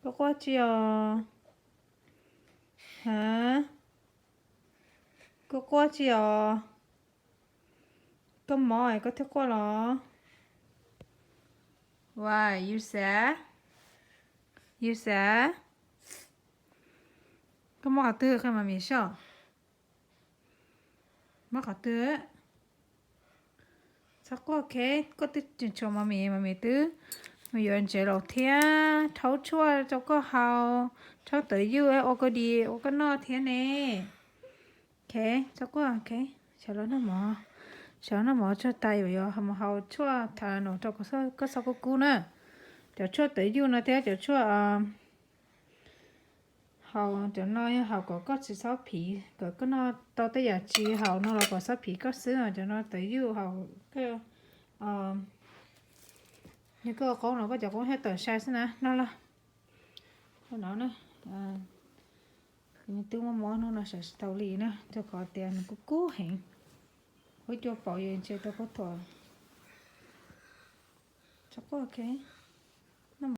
Koj quaj tsi os? Ha? Koj quaj tsi os? Koj mob es koj thiaj quaj los? Why, you sad? You sad? Koj mob qhov twg qhia Mami saib. Mob qhov twg? Txhob quaj, ok. Koj twb tseem tshuav Mami, Mami twb mus yuav ntsev los thiab. Rhaub tshuaj rau koj haus, rhaub tawv yuj ua koj di ua koj noj thiab ne. Ok, txhob quaj, ok. Sawv los noj mov, sawv los noj mov tsuag tas yuav yuav mus haus tshuaj Tylenol rau koj xob kub kub na. Cov tshuaj tawv yuj no thiab cov tshuaj haus cov no yog haus kom koj tsis txhob phiv, kom koj noj tau tej yam tsis haum no los kom txhob phiv koj xwb. Cov no tawv yuj haus koj, yog koj ua qoob los koj cov qoob thiaj tawm sai xwb na. Noj los, no na, twb muaj mob hnub no sawv tsis tau li na, rau qhov tias nws kub kub heev. Ua cua paum yus ntsia tau khaub thuas. Txhob quaj, ok.